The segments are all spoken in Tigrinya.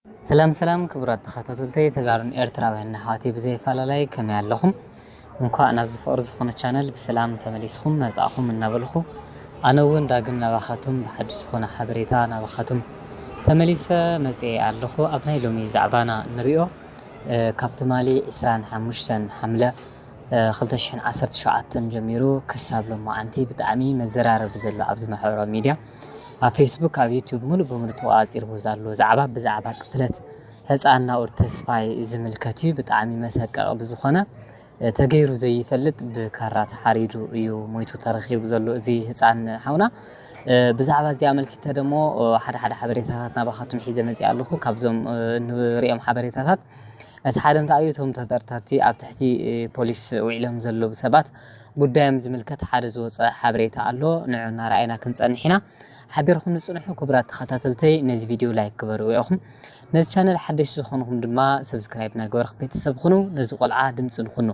ሰላም ሰላም ክቡራት ተኸታተልተይ ተጋሩን ኤርትራውያን ኣሕዋተይ ብዘይፈላለይ ከመይ ኣለኹም? እንኳዕ ናብዚ ፍቕሪ ዝኾነ ቻነል ብሰላም ተመሊስኹም መጻእኹም እናበልኹ፣ ኣነ እውን ዳግም ናባኻቱም ብሓድሽ ዝኾነ ሓበሬታ ናባኻቱም ተመሊሰ መጽኤ ኣለኹ። ኣብ ናይ ሎሚ ዛዕባና ንሪኦ፣ እ፣ ካብ ትማሊ ዕስራን ሓሙሽተን ሓምለ፣ እ፣ ክልተ ሽሕን ዓሰርተ ሸውዓተን ጀሚሩ ክሳብ ሎማዓንቲ ብጣዕሚ መዘራረቢ ዘሎ ኣብዚ ማሕበራዊ ሚድያ ኣብ ፌስቡክ፣ ኣብ ዩቱብ ሙሉእ ብሙሉእ ተቆጻጺርዎ ዘሎ ዛዕባ ብዛዕባ ቅትለት ህጻን ናኦድ ተስፋይ ዝምልከት እዩ። ብጣዕሚ መሰቀቒ ብዝኾነ፣ እ፣ ተገይሩ ዘይፈልጥ ብካራ ተሓሪዱ እዩ ሞይቱ ተረኺቡ ዘሎ እዚ ህጻን ሓውና። እ፣ ብዛዕባ እዚ ኣመልኪተ ደሞ፣ እ፣ ሓደ ሓደ ሓበሬታታት ናባኻቱም ሒዘ መጽእ ኣለኹ። ካብዞም፣ እ፣ እንሪኦም ሓበሬታታት እቲ ሓደ እንታይ እዩ፣ እቶም ተጠርጠርቲ ኣብ ትሕቲ፣ እ፣ ፖሊስ ውዒሎም ዘለዉ ሰባት ጉዳዮም ዝምልከት ሓደ ዝወፀ ሓበሬታ ኣሎ። ንዑ እናረኣይና ክንፀንሕ ኢና። ሓቢርኩም ንፅንሑ ክቡራት ተኸታተልተይ፣ ነዚ ቪድዮ ላይክ ግበሩ። ኢኹም ነዚ ቻነል ሓደሽ ዝኾንኩም ድማ ሰብስክራይብ እናገበርኩም ቤተሰብ ኩኑ። ነዚ ቆልዓ ድምፂ ንኹኑ።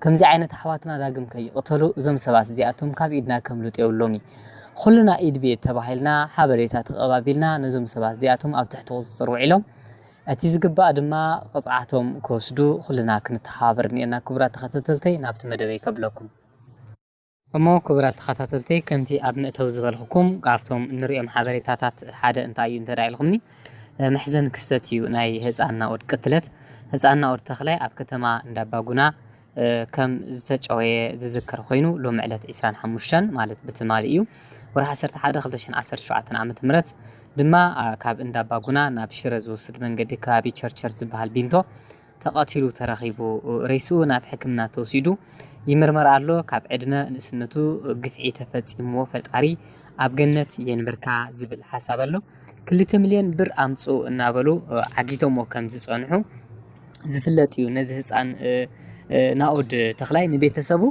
ከምዚ ዓይነት ኣሕዋትና ዳግም ከይቕተሉ እዞም ሰባት እዚኣቶም ካብ ኢድና ከምልጡ የብሎም እዩ። ኩልና ኢድ ብኢድ ተባሂልና ሓበሬታ ተቐባቢልና ነዞም ሰባት እዚኣቶም ኣብ ትሕቲ ቁፅፅር ውዒሎም እቲ ዝግባእ ድማ ቅፅዓቶም ክወስዱ ኩልና ክንተሓባበር እኒአና። ክቡራት ተኸታተልተይ ናብቲ መደበይ ከብለኩም። እሞ ክቡራት ተኸታተልተይ ከምቲ ኣብ መእተዊ ዝበልኩኩም ካብቶም እንሪኦም ሓበሬታታት ሓደ እንታይ እዩ እንተ ኢልኩምኒ፣ እ፣ መሕዘን ክስተት እዩ ናይ ህፃን ናኦድ ቅትለት። ህፃን ናኦድ ተኽላይ ኣብ ከተማ እንዳባጉና፣ እ፣ ከም ዝተጨወየ ዝዝከር ኮይኑ ሎሚ ዕለት ዕስራን ሓሙሽተን ማለት ብትማሊ እዩ ወርሒ ዓሰርተ ሓደ ክልተ ሽሕን ዓሰርተ ሸውዓተን ዓመተ ምህረት ድማ፣ አ፣ ካብ እንዳባጉና ናብ ሽረ ዝወስድ መንገዲ ከባቢ ቸርቸር ዝበሃል ቢንቶ ተቐቲሉ ተረኺቡ። ሬስኡ ናብ ሕክምና ተወሲዱ ይምርመር ኣሎ። ካብ ዕድመ ንእስነቱ ግፍዒ ተፈጺምዎ ፈጣሪ ኣብ ገነት የንብርካ ዝብል ሓሳብ ኣሎ። ክልተ ሚልዮን ብር ኣምጽኡ እናበሉ፣ እ፣ ዓጊቶሞ ከም ዝጸንሑ ዝፍለጥ እዩ። ነዚ ህፃን፣ እ፣ እ፣ ናኦድ ተኽላይ ንቤተሰቡ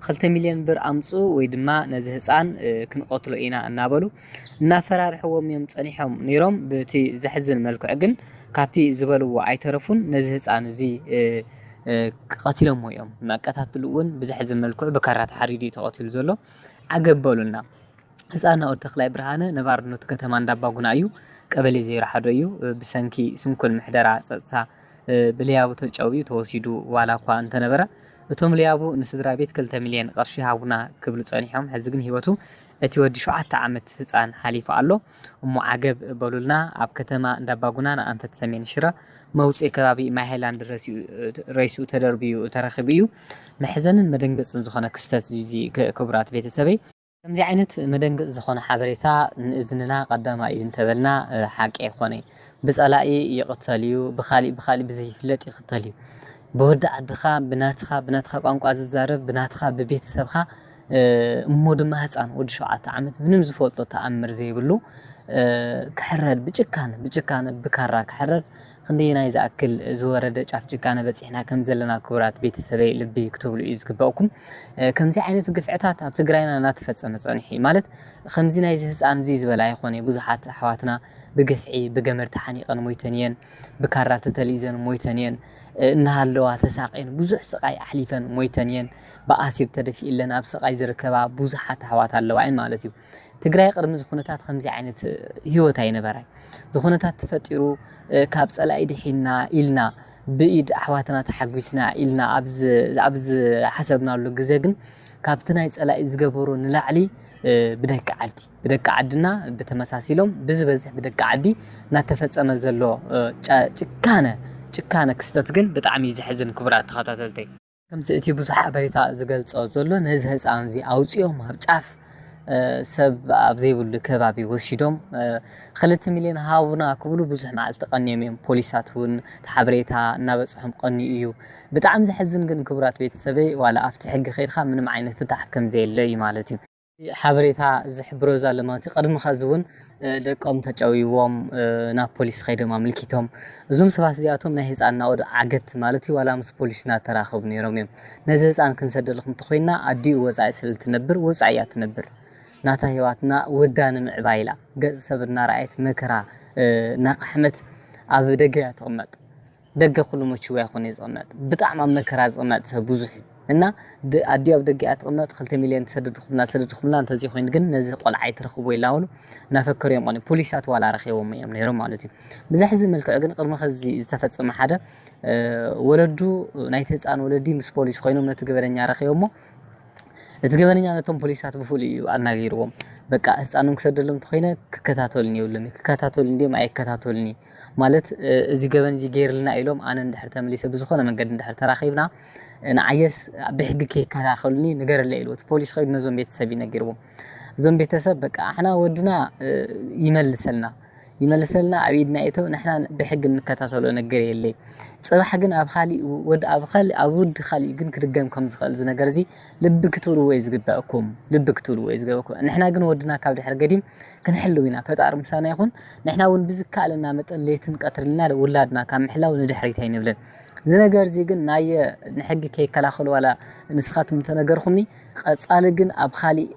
ክልተ ሚልዮን ብር ኣምጽኡ ወይ ድማ ነዚ ህፃን፣ እ፣ ክንቐትሎ ኢና እናበሉ እናፈራርሕዎም እዮም ጸኒሖም ነይሮም። ብቲ ዘሕዝን መልክዑ ግን ካብቲ ዝበልዎ ኣይተረፉን። ነዚ ህፃን እዚ፣ እ፣ እ፣ ቀቲሎሞ እዮም። መቀታትሉ እውን ብዘሕዝን መልክዑ ብካራ ተሓሪዱ እዩ ተቐቲሉ ዘሎ። ዓገብ በሉልና። ህፃን ናኦድ ተኽላይ ብርሃነ ነባርነቱ ከተማ እንዳባጉና እዩ። ቀበሌ ዜሮ ሓደ እዩ። ብሰንኪ ስንኩል ምሕደራ ጸጥታ፣ እ፣ ብለያቡ ተጨውዩ ተወሲዱ ዋላ እኳ እንተነበረ፣ እቶም ለያቡ ንስድራ ቤት ክልተ ሚልዮን ቅርሺ ሃቡና ክብሉ ጸኒሖም። ሕዚ ግን ህይወቱ እቲ ወዲ ሸውዓተ ዓመት ህፃን ሓሊፉ ኣሎ። እሞ ዓገብ በሉልና። ኣብ ከተማ እንዳባጉና ንኣንፈት ሰሜን ሽረ መውፅኢ ከባቢ ማይ ሃይላንድ ረሲኡ፣ ሬስኡ ተደርብዩ ተረኺቡ እዩ። መሕዘንን መደንገፅን ዝኾነ ክስተት እዩ እዚ፣ ክ-፣ ክቡራት ቤተሰበይ። ከምዚ ዓይነት መደንገፂ ዝኾነ ሓበሬታ ንእዝንና ቀዳማይ እዩ እንተበልና፣ እ፣ ሓቂ ኣይኮነይ። ብፀላኢ ይቕተል እዩ፣ ብኻሊእ ብኻሊእ ብዘይፍለጥ ይቕተል እዩ። ብወዲ ዓድኻ፣ ብናትኻ፣ ብናትኻ ቋንቋ ዝዛረብ፣ ብናትኻ፣ ብቤተሰብኻ፣ እ፣ እሞ ድማ ህፃን ወዲ ሸውዓተ ዓመት ምንም ዝፈልጦ ተኣምር ዘይብሉ፣ እ፣ ክሕረድ ብጭካነ፣ ብጭካነ ብካራ ክሕረድ ክንደየናይ ዝኣክል ዝወረደ ጫፍ ጭካነ በፂሕና ከም ዘለና ክቡራት ቤተሰበይ ልቢ ክትብሉ እዩ ዝግበእኩም። እ፣ ከምዚ ዓይነት ግፍዕታት ኣብ ትግራይና እናተፈጸመ ጸኒሑ እዩ። ማለት ከምዚ ናይዚ ህፃን እዚ ዝበለ ኣይኮነ። ብዙሓት ኣሕዋትና ብግፍዒ ብገመድ ተሓኒቐን ሞይተን እየን፣ ብካራ ተተሊዘን ሞይተን እየን፣ እ፣ እናሃለዋ ተሳቕየን ብዙሕ ስቓይ ኣሕሊፈን ሞይተን እየን። ብኣሲድ ተደፊእለን ኣብ ስቓይ ዝርከባ ብዙሓት ኣሕዋት ኣለዋ እየን ማለት እዩ። ትግራይ ቅድሚ እዚ ኩነታት ከምዚ ዓይነት ህይወት ኣይነበራይ። እዚ ኩነታት ተፈጢሩ፣ እ፣ ካብ ጸላኢ ድሒንና ኢልና፣ ብኢድ ኣሕዋትና ተሓጒስና ኢልና ኣብ ዝ-፣ ኣብ ዝሓሰብናሉ ግዜ ግን ካብቲ ናይ ጸላኢ ዝገበሮ ንላዕሊ፣ እ፣ ብደቂ ዓዲ፣ ብደቂ ዓድና ብተመሳሲሎም ብዝበዝሕ ብደቂ ዓዲ እናተፈጸመ ዘሎ፣ እ፣ ጨ-፣ ጭካነ፣ ጭካነ ክስተት ግን ብጣዕሚ እዩ ዘሕዝን ክቡራት ተኸታተልተይ። ከምቲ እቲ ብዙሕ ሓበሬታ ዝገልጾ ዘሎ ነዚ ህፃን እዚ ኣውፂኦም ኣብ ጫፍ፣ እ፣ ሰብ ኣብ ዘይብሉ ከባቢ ወሲዶም፣ እ፣ ክልተ ሚልዮን ሃቡና ክብሉ ብዙሕ መዓልቲ ቀንዮም እዮም። ፖሊሳት እውን እቲ ሓበሬታ እናበፅሖም ቀንዩ እዩ። ብጣዕሚ ዘሕዝን ግን ክቡራት ቤተሰበይ ዋላ ኣብቲ ሕጊ ከይድካ ምንም ዓይነት ፍታሕ ከም ዘየለ እዩ ማለት እዩ። ሓበሬታ ዝሕብሮ ዘሎ ማለት እዩ። ቅድሚ ኸዚ እውን፣ እ፣ ደቆም ተጨውይዎም፣ እ፣ ናብ ፖሊስ ኸይዶም ኣመልኪቶም። እዞም ሰባት እዚኣቶም ናይ ህፃን ናኦድ ዓገት ማለት እዩ ዋላ ምስ ፖሊስ እናተራኸቡ ነይሮም እዮም። ነዚ ህፃን ክንሰደልኩም እንተኾይንና ኣዲኡ ወፃኢ ስለ ትነብር ወፃኢ እያ ትነብር። ናታ ህይዋትና ወዳ ንምዕባይ ኢላ ገፅ ሰብ እናረኣየት መከራ፣ እ፣ እናቃሕመት ኣብ ደገ እያ ትቕመጥ። ደገ ኩሉ መችዋ ይኾነ ዝቕመጥ። ብጣዕሚ ኣብ መከራ ዝቕመጥ ሰብ ብዙሕ እዩ። እና ኣዲኡ ኣብ ደገ እያ ትቕመጥ። ክልተ ሚልዮን ትሰደድኹምና ትሰደድኹምና እንተዘይኮይኑ ግን ነዚ ቆልዓ ኣይትረኽብዎ ኢላ በሉ እናፈከሩ እዮም። ቆኒ ፖሊሳት ዋላ ረኺቦም እዮም ነይሮም ማለት እዩ። ብዘሕዚ መልክዑ ግን ቅድሚ ከዚ ዝተፈጸመ ሓደ ወለዱ ናይቲ ህፃን ወለዲ ምስ ፖሊስ ኮይኖም ነቲ ገበነኛ ረኺቦሞ። እቲ ገበነኛ ነቶም ፖሊሳት ብፍሉይ እዩ ኣናጊርዎም። በቃ ህፃኖም ክሰደሎም እንተኮይነ ክከታተሉኒ የብሎም። ክከታተሉኒ እንዲዮም ኣይከታተሉኒ ማለት እዚ ገበን እዚ ገይርልና ኢሎም ኣነ እንድሕር ተመሊሰ ብዝኮነ መንገዲ እንድሕር ተራኺብና ንዓየስ ብሕጊ ከይከታተሉኒ ንገርለ ኢልዎ። እቲ ፖሊስ ከይዱ ነዞም ቤተሰብ ይነጊርዎም። እዞም ቤተሰብ በቃ ኣሕና ወድና ይመልሰልና ይመልሰልና ኣብ ኢድና ይእተው ንሕና ብሕጊ እንከታተሎ ነገር የለይ። ፅባሕ ግን ኣብ ካሊእ ወድ ኣብ ካሊእ ኣብ ውዲ ካሊእ ግን ክድገም ከም ዝኽእል እዚ ነገር እዚ ልቢ ክትብልዎ እዩ ዝግበእኩም። ልቢ ክትብልዎ እዩ ዝግበእኩም። ንሕና ግን ወድና ካብ ድሕር ገዲም ክንሕልው ኢና። ፈጣሪ ምሳና ይኹን። ንሕና እውን ብዝከኣለና መጠን ለይትን ቀትርልና ውላድና ካብ ምሕላው ንድሕሪት ኣይንብልን። እዚ ነገር እዚ ግን ናየ ንሕጊ ከይከላኸሉ ዋላ ንስኻትኩም እንተነገርኩምኒ ቀጻሊ ግን ኣብ ካሊእ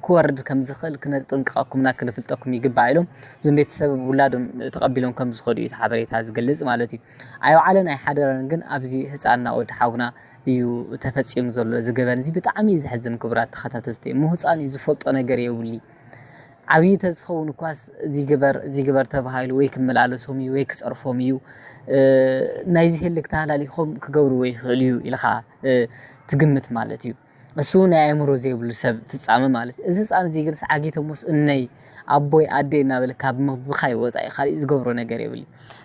ክወርድ ከም ዝኽእል ክነጥንቅቐኩምና ክነፍልጠኩም ይግባእ ኢሎም እዞም ቤተሰብ ውላዶም ተቐቢሎም ከም ዝኸዱ እዩ እቲ ሓበሬታ ዝገልጽ ማለት እዩ። ኣይወዓለን ኣይሓደረን ግን ኣብዚ ህፃንና ወዲ ሓውና እዩ ተፈፂሙ ዘሎ እዚ ገበን እዚ ብጣዕሚ እዩ ዘሕዝን። ክቡራት ተኸታተልቲ እሞ ህፃን እዩ ዝፈልጦ ነገር የብሊ። ዓብዪ ተዝኸውን እኳስ እዚ ግበር እዚ ግበር ተባሂሉ ወይ ክመላለሶም እዩ ወይ ክፀርፎም እዩ ናይዚ ህልክ ተሃላሊኾም ክገብርዎ ይኽእሉ እዩ ኢልኻ ትግምት ማለት እዩ። እሱ ናይ ኣእምሮ ዘይብሉ ሰብ ፍጻመ ማለት እዩ። እዚ ህፃን እዚ ግን ሰዓጊቶሞስ እነይ ኣቦይ ኣደይ እናበለ ካብ ምብኻይ ወፃኢ ካሊእ ዝገብሮ ነገር የብሊ።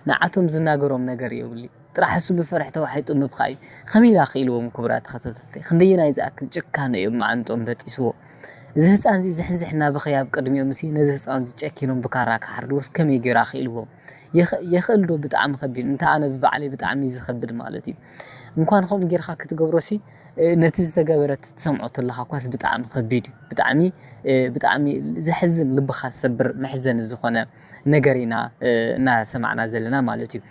ንዓቶም ዝናገሮም ነገር የብሊ። ጥራሕ እሱ ብፍርሒ ተዋሒጡ ምብኻይ እዩ። ከመይ ኢላ ክኢልዎም ክቡራት ተኸታተልቲ? ክንደየናይ ዝኣክል ጭካነ እዮም መዓንጥኦም በጢስዎ። እዚ ህፃን እዚ ዝሕንዝሕ እናበኸየ ኣብ ቅድሚኦም ሲ ነዚ ህፃን እዚ ጨኪኖም ብካራ ክሓርድዎስ ከመይ ገይራ ክኢልዎም? የኽእል ዶ? ብጣዕሚ ከቢድ። እንተ ኣነ ብባዕለይ ብጣዕሚ እዩ ዝኸብድ ማለት እዩ። እንኳን ከምኡ ጌርካ ክትገብሮ ሲ ነቲ ዝተገበረ ትሰምዖ ተለኻ እኳስ ብጣዕሚ ከቢድ እዩ። ብጣዕሚ ብጣዕሚ ዘሕዝን ልብኻ ዝሰብር መሕዘኒ ዝኾነ ነገር ኢና እናሰማዕና ዘለና ማለት እዩ።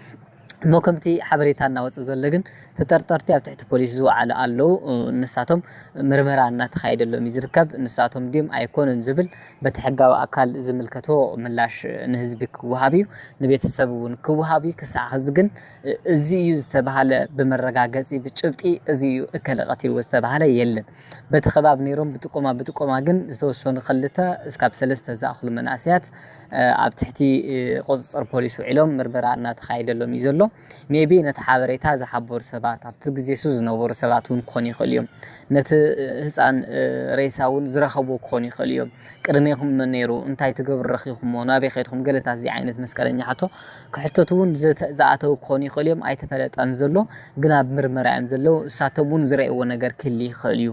እሞ ከምቲ ሓበሬታ እናወፀ ዘሎ ግን ተጠርጠርቲ ኣብ ትሕቲ ፖሊስ ዝወዓሉ ኣለዉ። ንሳቶም ምርመራ እናተኻየደሎም እዩ ዝርከብ። ንሳቶም ድዮም ኣይኮኑን ዝብል በቲ ሕጋዊ ኣካል ዝምልከቶ ምላሽ ንህዝቢ ክወሃብ እዩ፣ ንቤተሰብ እውን ክወሃብ እዩ። ክሳዕ ሕዚ ግን እዚ እዩ ዝተባሃለ ብመረጋገፂ ብጭብጢ እዚ እዩ እከለ ቀቲልዎ ዝተባሃለ የለን። በቲ ከባቢ ነይሮም ብጥቆማ ብጥቆማ ግን ዝተወሰኑ ክልተ እስካብ ሰለስተ ዝኣኽሉ መናእሰያት ኣብ ትሕቲ ቁፅፅር ፖሊስ ውዒሎም ምርመራ እናተኻየደሎም እዩ ዘሎ። ሜቢ ነቲ ሓበሬታ ዝሓበሩ ሰባት ኣብቲ ግዜ እሱ ዝነበሩ ሰባት እውን ክኾኑ ይኽእሉ እዮም። ነቲ ህፃን ሬሳ እውን ዝረኸቡ ክኾኑ ይኽእሉ እዮም። ቅድሜኹም መን ነይሩ እንታይ ትገብሩ ረኺኹሞ ናበይ ከድኩም ገለታት እዚ ዓይነት መስቀለኛ ሕቶ ክሕተቱ እውን ዝኣተው ክኾኑ ይኽእሉ እዮም። ኣይተፈለጠን ዘሎ ግን ኣብ ምርመራ እዮም ዘለዉ። እሳቶም እውን ዝረእዎ ነገር ክህሊ ይኽእል እዩ።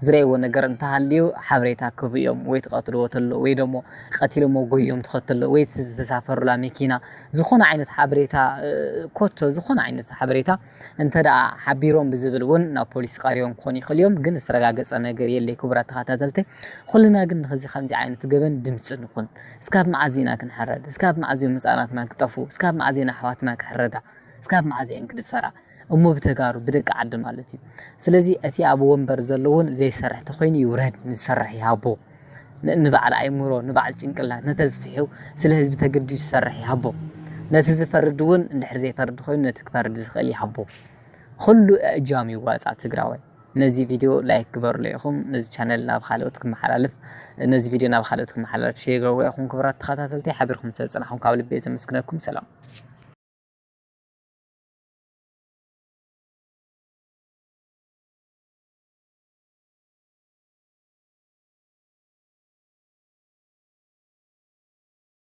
ዝረእዎ ነገር እንተሃልዩ ሓበሬታ ክህቡ እዮም። ወይ ትቐትልዎ ተሎ ወይ ደሞ ቀቲሎሞ ጎዮም ትኸተሎ ወይ ዝተሳፈሩላ መኪና ዝኾነ ዓይነት ሓበሬታ ኮቶ ዝኾነ ዓይነት ሓበሬታ እንተ ደኣ ሓቢሮም ብዝብል እውን ናብ ፖሊስ ቀሪቦም ክኾኑ ይኽእሉ እዮም። ግን ዝተረጋገጸ ነገር የለይ። ክቡራት ተኸታተልቲ ኩልና ግን ንኸዚ ከምዚ ዓይነት ገበን ድምፂ ንኹን። እስካብ መዓዝ ኢና ክንሕረድ? እስካብ መዓዝ እዮም ህፃናትና ክጠፍኡ? እስካብ መዓዝ ኢና ኣሕዋትና ክሕረዳ? እስካብ መዓዝ እየን ክድፈራ? እሞ ብተጋሩ ብደቂ ዓዲ ማለት እዩ። ስለዚ እቲ ኣብ ወንበር ዘሎ እውን ዘይሰርሕ ተኮይኑ ይውረድ፣ ንዝሰርሕ ይሃቦ። ንበዓል ኣይምሮ ንበዓል ጭንቅላት ነተዝፍሑ ስለ ህዝቢ ተገዲዩ ዝሰርሕ ይሃቦ። ነቲ ዝፈርድ እውን እንድሕር ዘይፈርድ ኮይኑ ነቲ ክፈርድ ዝኽእል ይሃቦ። ኩሉ እጃም ይዋፃእ ትግራዋይ። ነዚ ቪድዮ ላይክ ግበሩሎ ኢኹም። ነዚ ቻነል ናብ ካልኦት ክመሓላልፍ ነዚ ቪድዮ ናብ ካልኦት ክመሓላልፍ ሼር ግበሩሎ ኢኹም። ክቡራት ተኸታተልቲ ሓቢርኩም ስለ ዝፀናሕኩም ካብ ልቢ እየ ዘመስግነኩም። ሰላም።